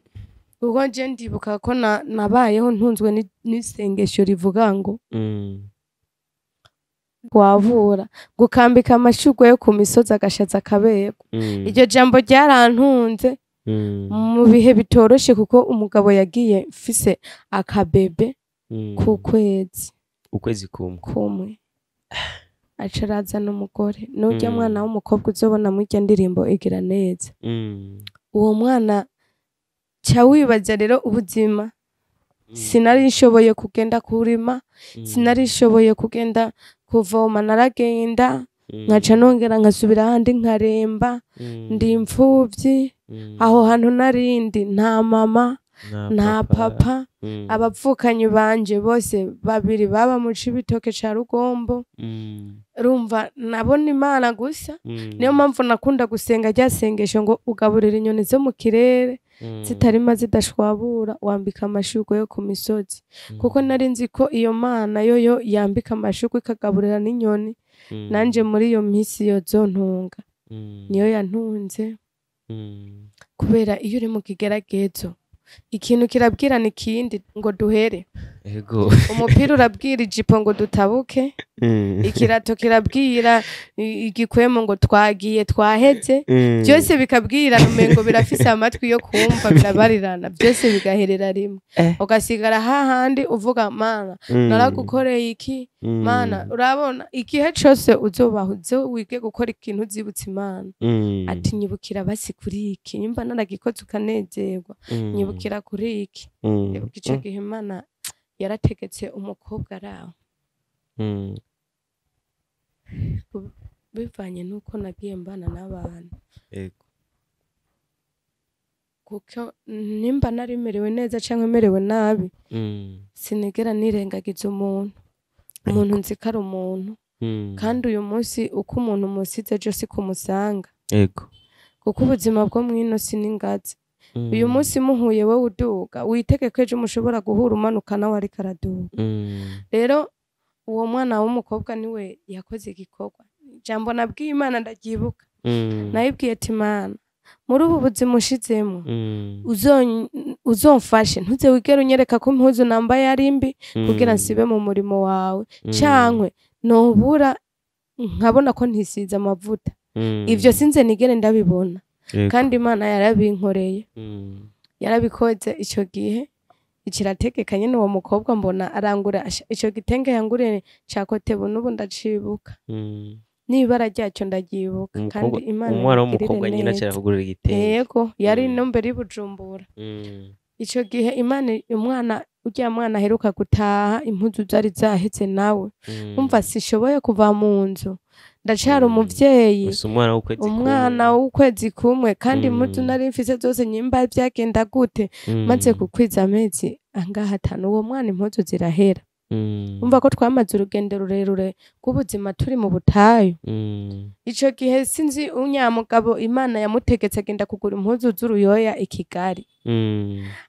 Kuko je ndibuka ko nabayeho ntunzwe n'isengesho rivuga ngo wavura gukambika amashurwe yo ku misozi agashaza akaberwa. Iryo jambo ryarantunze mu bihe bitoroshe, kuko umugabo yagiye mfise akabebe ku kwezi. Ukwezi kumwe. Kumwe. Aca arazana umugore n'urya mwana w'umukobwa uzobona muri irya ndirimbo igira neza. Uwo mwana ca wibaza rero ubuzima. Sinari nshoboye kugenda kurima, sinari nshoboye kugenda kuvoma, naragenda nkaca nongera nkasubira ahandi nkaremba. Ndi imfuvyi, aho hantu narindi nta mama, nta papa. Abavukanyi banje bose babiri baba mu Cibitoke ca Rugombo. Urumva nabona Imana gusa. Niyo mpamvu nakunda gusenga rya sengesho ngo ugaburira inyoni zo mu kirere zitarima zidashwabura, wambika amashurwe yo ku misozi, kuko nari nzi ko iyo Mana yoyo yambika amashurwe ikagaburira n'inyoni, nanje muri iyo misi yozontunga. Niyo yantunze. Kubera iyo uri mu kigeragezo, ikintu kirabwirana ikindi ngo duhere. Ego. Umupira urabwira ijipo ngo dutabuke, ikirato kirabwira igikwemo ngo twagiye twaheze. Byose bikabwirana, umengo birafise amatwi yo kumva, birabarirana byose bigaherera rimwe. Ugasigara hahandi uvuga Mana, naragukoreye iki? Mana, urabona igihe cose uzobaho uze wige gukora ikintu uzibutsa Imana. Ati nyibukira basi kuri iki, nyumva naragikoze ukanezerwa, nyibukira kuri iki. Ibuka ico gihe Imana yarategetse umukobwa araho. Bivanye nuko nagiye mbana n'abantu. Ego. Kuko nimba nari merewe neza canke merewe nabi, sinigera nirengagiza umuntu. Umuntu nzi ko ari umuntu. Kandi uyu munsi uko umuntu umusize ejo siko umusanga. Ego. Kuko ubuzima bwo mw'ino si n'ingazi. Uyu munsi muhuye wowe uduga, witege ko ejo mushobora guhura umanuka nawe ariko araduga. Rero uwo mwana w'umukobwa niwe yakoze igikorwa. Ijambo nabwiye Imana ndaryibuka. Nayibwiye ati Imana, muri ubu buzima ushizemo, uzomfashe ntuze wigere unyereka ko impuzu nambaye ari mbi, kugira nsibe mu murimo wawe, cankwe nobura nkabona ko ntisize amavuta. Ivyo sinze nigere ndabibona. Kandi Imana yarabinkoreye. Yarabikoze ico gihe. Ikirategeka nyene uwo mukobwa mbona arangura ico gitenge yanguriye ca kotebu n'ubu ndacibuka, n'ibara ryacyo ndaryibuka. Kandi Imana Umwana imugirire w'umukobwa nyine neza. acara kugurira igitenge. Yego, yari no mbere y'Ibujumbura. Ico gihe Imana, umwana urya mwana aheruka gutaha impuzu zari zaheze nawe. Umva, sishoboye kuva mu nzu, ndacari umuvyeyi. Gusa umwana w'ukwezi kumwe. Umwana w'ukwezi kumwe, kandi impuzu nari mfise zose nyimba vyagenda gute? Maze kukwiza amezi angahe, 5, uwo mwana impuzu zirahera. Umva ko twamaze urugendo rurerure rw'ubuzima turi mu butayu. Ico gihe sinzi unyamugabo Imana yamutegetse agenda kugura impuzu z'uruyoya i Kigali.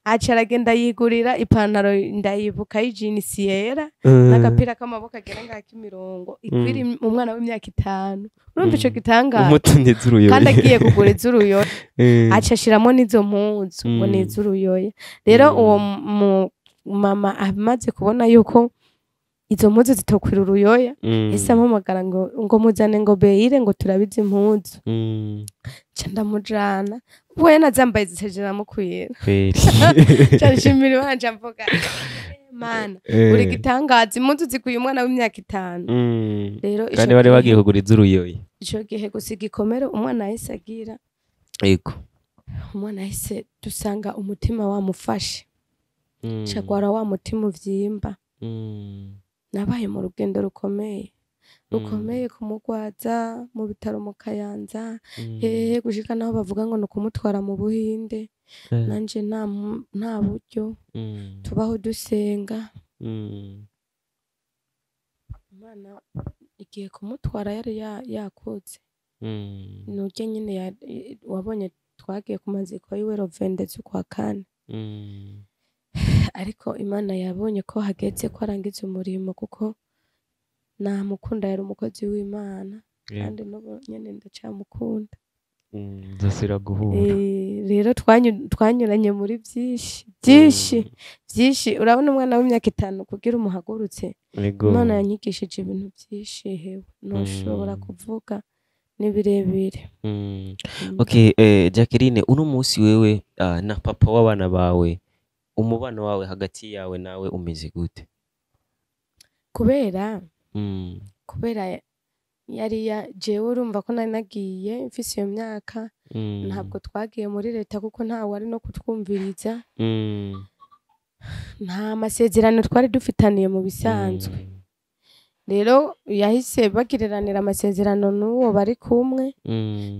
Aca aragenda yigurira ipantaro, ndayibuka, y'ijinisi yera n'agapira k'amaboko agera ngaha k'imirongo ikwira umwana w'imyaka 5. Urumva ico gitangaza? Umutumye z'uruyoya. Kandi agiye kugura iz'uruyoya, aca ashiramwo n'izo mpuzu ngo ni iz'uruyoya. Rero uwo mama amaze kubona yuko izo mpuzu zitokwira uruyoya, ese ampamagara ngo muzane, ngo beyire, ngo turabize impuzu. Nca ndamujana, we nazambaye zishaje namukwira. Kweli. Nca nshimira Imana, nca mvuga: "Mana, uri gitangaza, impuzu zikwiye umwana w'imyaka 5." Rero ico Kandi bari bagiye kugura iz'uruyoya. Ico gihe gusa igikomere umwana yahise agira, umwana yahise dusanga umutima wamufashe, cagwara wa mutima uvyimba. Nabaye mu rugendo rukomeye rukomeye, kumugwaza mu bitaro mu Kayanza, hehe, gushika naho bavuga ngo ni ukumutwara mu Buhinde. Nanje nta buryo, tubaho dusenga. Imana igiye kumutwara yari yakuze. Nurya nyine wabonye twagiye ku maziko yiwe le 22 z'ukwa kane. Ariko Imana yabonye ko hageze ko arangiza umurimo, kuko namukunda, yari umukozi w'Imana. Kandi n'ubu nyene ndacamukunda. Nzosubira guhura. Rero twanyuranye muri byinshi byinshi byinshi. Urabona umwana w'imyaka 5 kugira umuhagurutse. Imana yanyigishije ibintu byinshi, hewe ntushobora kuvuga, ni birebire. Okay, Jacqueline, uno munsi wewe na papa w'abana bawe, umubano wawe hagati yawe nawe umeze gute? Kubera kubera yari ya jewe, urumva ko nari nagiye mfise iyo myaka, ntabwo twagiye muri leta kuko ntawe wari no kutwumviriza. Nta masezerano twari dufitaniye mu bisanzwe. Rero yahise bagiriranira amasezerano n'uwo bari kumwe.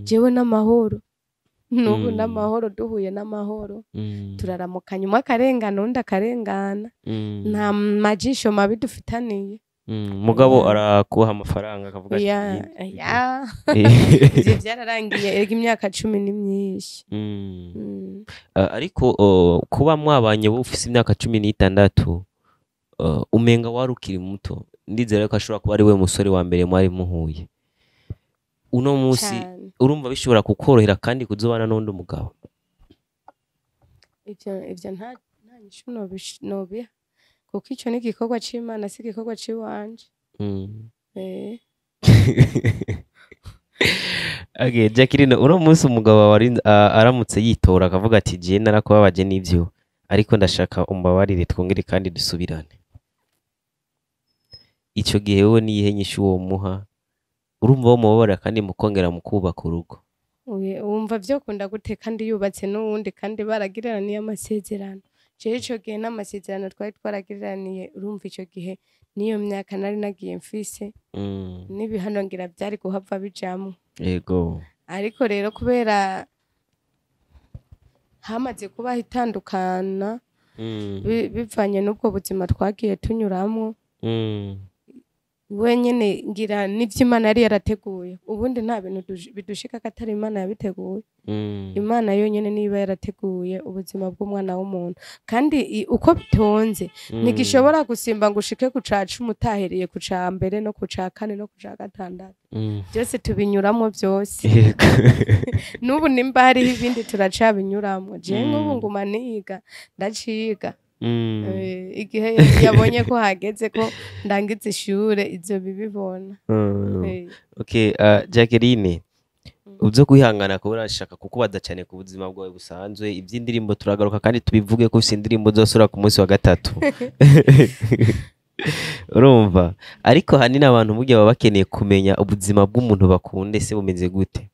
Jewe n'amahoro n'ubu, n'amahoro, duhuye n'amahoro, turaramukanya, umwe akarengana undi akarengana. Nta majisho mabi dufitaniye. Mugabo arakuha amafaranga akavuga ati Ya, ya. Ivyo vyararangiye, erega imyaka 10 ni myinshi. Ariko kuba mwabanye wowe ufise imyaka 16, umenga wari ukiri muto. Ndizera ko ashobora kuba ari we musore wa mbere mwari muhuye. Uno munsi Cane. urumva bishobora kukorohera kandi kuzobana n'undi mugabo? Ivyo nta nyishu nobiha, kuko ico ni igikorwa c'Imana, si igikorwa c'iwanje. Okay, Jacqueline, uno munsi umugabo wawe aramutse yitora akavuga ati: "Jewe narakubabaje n'ivyo, ariko ndashaka umbabarire twongere kandi dusubirane." Ico gihe wewe niyihe nyishu womuha? Urumva womubabarira kandi mukongera mukubaka urugo? Wumva vyokunda gute kandi yubatse n'uwundi, kandi baragiraniye amasezerano? Jewe ico gihe n'amasezerano twari twaragiraniye, urumva ico gihe n'iyo myaka nari nagiye mfise, n'ibihano ngira vyari guhava bijamwo. Ariko rero kubera hamaze kubaho itandukana, bivanye n'ubwo buzima twagiye tunyuramwo, wenyene ngira n'ivyo Imana yari yarateguye. Ubundi nta bintu bidushika ko atari Imana yabiteguye. Imana yonyene niba yarateguye ubuzima bw'umwana w'umuntu, kandi uko bitonze, ntigishobora gusimba ngo ushike ku ca 10 utahereye ku ca mbere no ku ca kane no ku ca gatandatu. Byose tubinyuramo byose. N'ubu nimba hariho ibindi turacabinyuramo. Jewe nk'ubu nguma niga, ndaciga. Igihe yabonye ko hageze ko ndangiza ishure, ivyo bibibona. Okay, Jacqueline, Uzo kwihangana kuba urashaka kukubaza cyane ku buzima bwawe busanzwe. Iby'indirimbo turagaruka kandi tubivuge ko ufise indirimbo uzosura ku munsi wa gatatu. Urumva, ariko hanini abantu burya baba bakeneye kumenya ubuzima bw'umuntu bakunda, ese bumeze gute?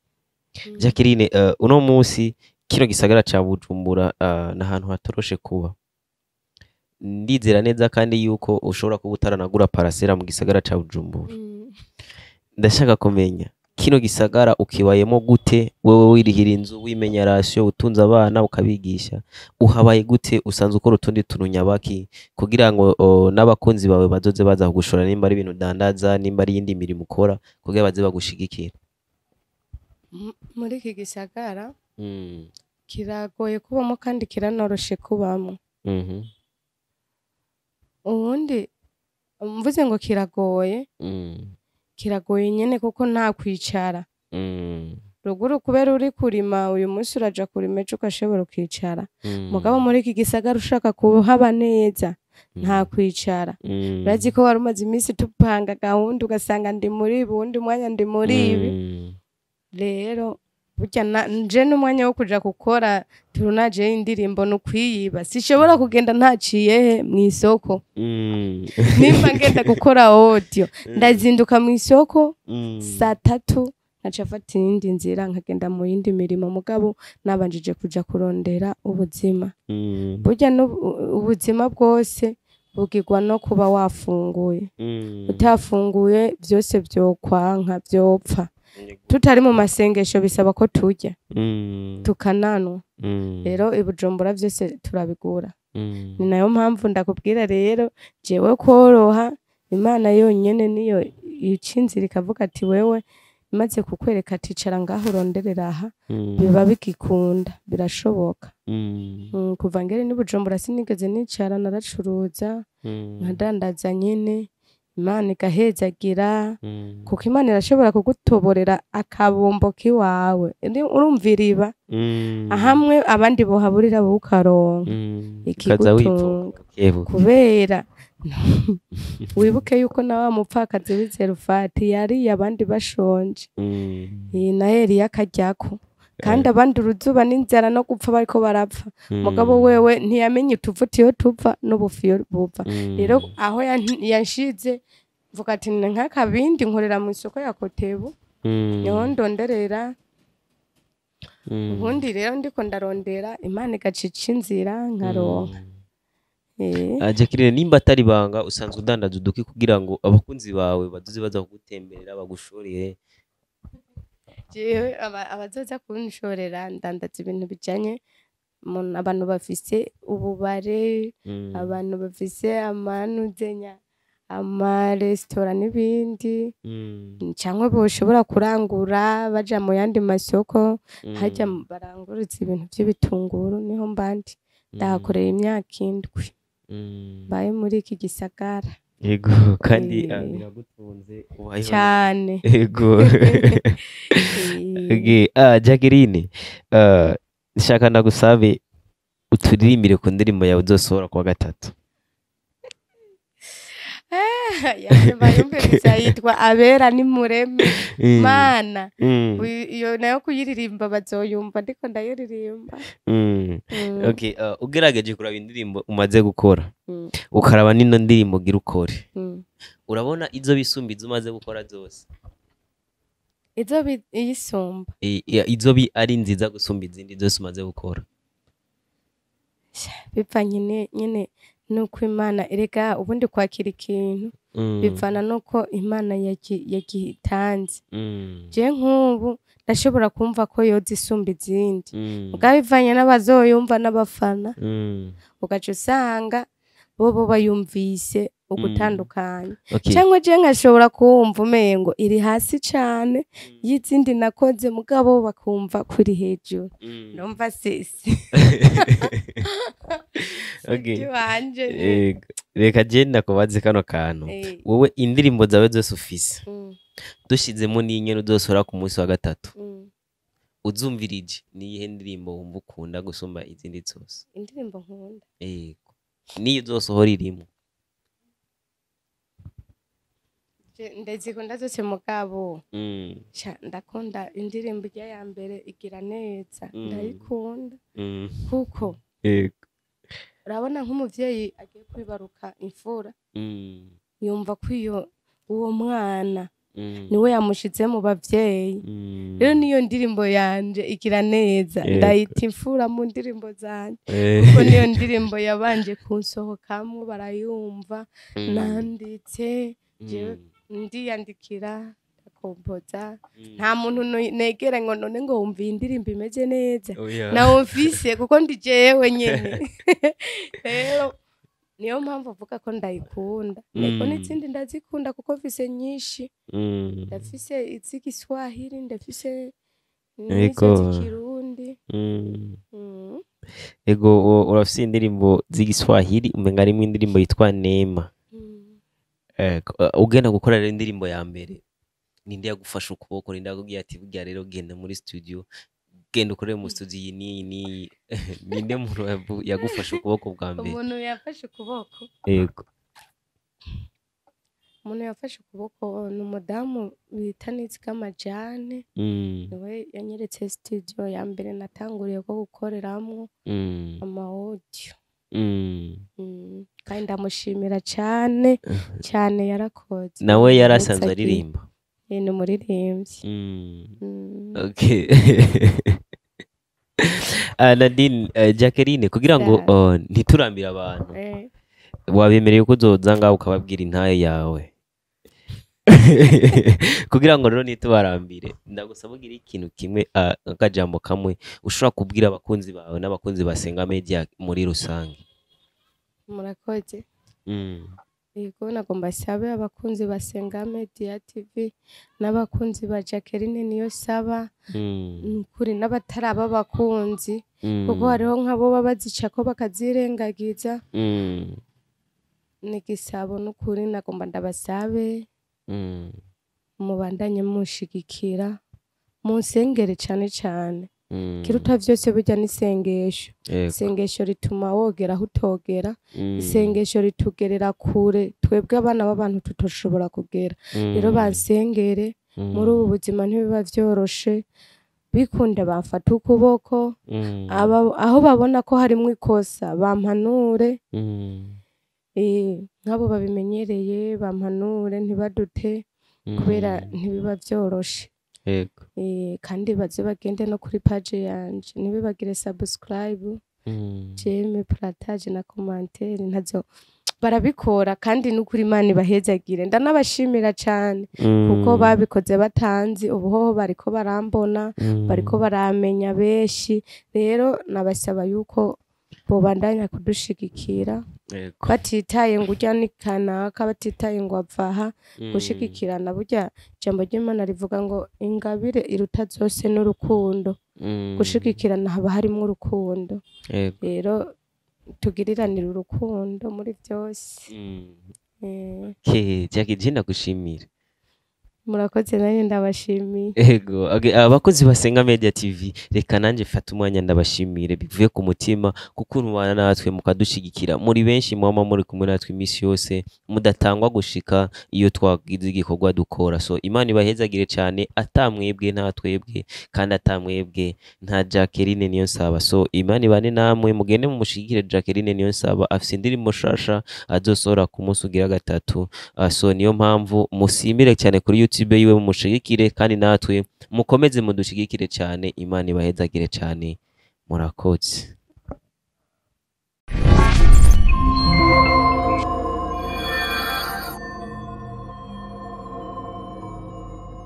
Jacqueline, uno munsi kino gisagara ca Bujumbura ni ahantu hatoroshe kuba. Ndizera neza kandi yuko ushobora kuba utaranagura parasera mu gisagara ca Bujumbura. Ndashaka kumenya kino gisagara ukibayemo gute, wewe wirihira inzu, wimenya ration, utunze abana ukabigisha, uhabaye gute? Usanzwe ukora utundi tuntu nyabaki kugira ngo n'abakunzi bawe bazoze baza kugushora, nimba ari ibintu udandaza, nimba ari iyindi mirimo ukora, kugira baze bagushigikira? Muri iki gisagara kiragoye kubamo kandi kiranoroshe kubamo. Ubundi mvuze ngo kiragoye, kiragoye nyene kuko nta kwicara. Ruguru kubera uri kurima, uyu munsi uraja kurima, ejo ugashobora ukicara. Mugabo muri iki gisagara ushaka kuhaba neza nta kwicara. Urazi ko wari umaze iminsi tupanga gahunda, ugasanga ndi muri ibi, uwundi mwanya ndi muri ibi. Rero burya nje n'umwanya wo kuja gukora tournage y'indirimbo ni ukwiyiba, sishobora kugenda ntaciye he mw'isoko. Nimba ngenda gukora audio, ndazinduka mw'isoko saa 3, nkaca mfata iyindi nzira nkagenda mu yindi mirimo, mugabo nabanjije kuja kurondera ubuzima. Burya ubuzima bwose bugirwa no kuba wafunguye. Utafunguye vyose vyokwanka, vyopfa. Tutari mu masengesho bisaba ko turya, tukananwa. Rero i Bujumbura vyose turabigura. Ni nayo mpamvu ndakubwira rero, jewe koroha, Imana yonyene niyo ica inzira ikavuga ati wewe, imaze kukwereka ati icara ngaho uronderera aha, biba bigikunda, birashoboka. Kuva ngere n'i Bujumbura sinigeze nicara, naracuruza, nkadandaza nyene, Imana igahezagira. Kuko Imana irashobora kugutoborera akabombo k'iwawe. Urumva iriba ahamwe abandi bohaburira, wowe ukaronka ukaza ikigutunga. Wipfuka bukebuke. Kubera wibuke yuko na wa mupfakazi w'i Zarufati yariye abandi bashonje. Iyi na Eliya akaryako kandi abandi uruzuba n'inzara no gupfa bariko barapfa, mugabo wewe ntiyamenye utuvuta iyo tuva n'ubufu iyo buva. Rero aho yanshize mvuga ati ni nk'akabindi nkorera mu isoko ya Kotebu, niho ndonderera. Ubundi rero ndiko ndarondera, Imana igaca ica inzira nkaronka. Jacqueline, nimba atari banga, usanzwe udandaza uduki kugira ngo abakunzi bawe bazoze baza kugutemberera bagushorere? Jewe abazoza kunshorera, ndandaza ibintu bijanye abantu bafise ububare, abantu bafise amanuzenya, amaresitora n'ibindi, canke boshobora kurangura baja mu yandi masoko. Harya baranguritse ibintu vy'ibitunguru, niho mbandi ndahakorera imyaka 7 mbaye muri iki gisagara. Yego, kandi biragutunze, ubayeho neza. Cane. Yego. Okay, Jacqueline, shaka ndagusabe uturirimbire ku ndirimbo yawe uzosohora kuwa gatatu. Bayumve gusa, yitwa Abera n'Imureme. Mana, iyo nayo kuyiririmba bazoyumva ndiko ndayiririmba. Okay, ugerageje kuraba indirimbo umaze gukora, ukaraba n'ino ndirimbo ugira ukore, urabona izo bisumba izo umaze gukora zose? Izo iyisumba? Izo bi ari nziza gusumba izindi zose umaze gukora. Bivanye nyene nuko Imana, erega ubundi kwakira ikintu bivana nuko Imana yagitanze. Je nk'ubu ndashobora kumva ko yoza isumba izindi, mugabo bivanye n'abazoyumva n'abafana, ugaca usanga bobo bayumvise ugutandukanya. Cyangwa je nkashobora kuwumva umengo iri hasi cane y'izindi nakoze, mugabo bakumva ko iri hejuru. Numva sisi wanje. Reka je ndakubaze kano kantu. Wowe indirimbo zawe zose ufise, dushizemo n'inyene uzosohora ku munsi wa gatatu, uzumvirije, niyihe ndirimbo wumva ukunda gusumba izindi zose? Indirimbo nkunda? Yego, niyo uzosohora irimo. Ndazikunda zose mugabo sha ndakunda indirimbo ijya ya mbere igira neza, ndayikunda kuko urabona nk'umuvyeyi agiye kwibaruka imfura, yumva ko iyo uwo mwana niwe yamushize mu bavyeyi. Rero niyo ndirimbo yanje igira neza, ndayita imfura mu ndirimbo zanje, kuko niyo ndirimbo yabanje kunsohokamwo barayumva, nanditse jewe, ndiyandikira, ndakompoza, nta muntu negera ngo none ngo wumva iyi ndirimbo imeze neza, nawe mfise kuko ndi jewe nyene. Rero niyo mpamvu mvuga ko ndayikunda. Ego, n'izindi ndazikunda kuko mfise nyinshi, ndafise iz'igiswahili, ndafise n'izo z'ikirundi. Ego, urafise indirimbo z'igiswahili, umenga harimwo indirimbo yitwa Neema. Ego, ugenda gukora rero indirimbo ya mbere, ninde yagufashe ukuboko, ninde yakubwiye ati burya rero genda muri studio, genda ukorere mu studio iyi n'iyi n'iyi? Ninde muntu yagufashe ukuboko bwa mbere? Umuntu yafashe ukuboko, umuntu yafashe ukuboko ni umudamu bita Nizigama Jane, niwe yanyeretse studio ya mbere natanguriye ko gukoreramwo ama audio. Kandi ndamushimira cane cane, yarakoze. Nawe yari asanzwe Yarakoze. aririmba? Ni umuririmbyi. Okay. Ah, Nadine, Jacqueline, kugira ngo ntiturambire abantu, wabemereye ko uzoza ngaho ukababwira intahe yawe. Kugira ngo rero ntitubarambire, ndagusaba ugire ikintu kimwe, akajambo kamwe ushobora kubwira abakunzi bawe n'abakunzi basenga media muri rusange. Murakoze. Yego, nagomba sabe abakunzi basenga Media TV n'abakunzi ba Jacqueline niyo saba, nukuri n'abataraba abakunzi, kuko hariho nk'abo baba bazicako bakazirengagiza, ni gisabo n'ukuri nagomba ndabasabe mubandanye munshigikira, munsengere cane cane. Kiruta vyose burya n'isengesho. Isengesho rituma wogera aho utogera, isengesho ritugerera kure twebwe abana b'abantu tutoshobora kugera. Rero bansengere, muri ubu buzima ntibiba vyoroshe, bikunde bamfate ukuboko, aho babona ko harimwo ikosa bampanure, nk'abo babimenyereye bampanure, ntibadute kubera ntibiba vyoroshe. Kandi baze bagende no kuri page yanje, ntibibagire subscribe, j'aime, partage na commentaire, ntazo barabikora, kandi n'ukuri Imana ibahezagire, ndanabashimira cane kuko babikoze batanzi, ubu hoho bariko barambona, bariko baramenya benshi. Rero nabasaba yuko bobandanya kudushigikira, batitaye ngo urya ni kanaka, batitaye ngo ava aha, gushigikirana. Burya ijambo ry'Imana rivuga ngo ingabire iruta zose n'urukundo. Gushigikirana haba harimwo urukundo. Rero tugiriranire urukundo muri byose. Okay, Jackie, je ndagushimira. Murakoze, nanjye ndabashimiye. Ego, abakozi basenga Media TV, reka nanjye fata umwanya ndabashimire bivuye ku mutima kuko mubana natwe mukadushigikira muri benshi, mwama muri kumwe natwe iminsi yose, mudatangwa gushika iyo twagize igikorwa dukora. So Imana ibahezagire cyane, atamwebwe nta twebwe, kandi atamwebwe nta Jacqueline niyo nsaba. So Imana ibane namwe, mugende mumushigikire Jacqueline niyo nsaba, afise indirimbo shasha azosohora ku munsi ugira gatatu. So niyo mpamvu musimire cyane kuri YouTube yiwe, mumushigikire, kandi natwe mukomeze mudushigikire cyane. Imana ibahezagire cyane, murakoze.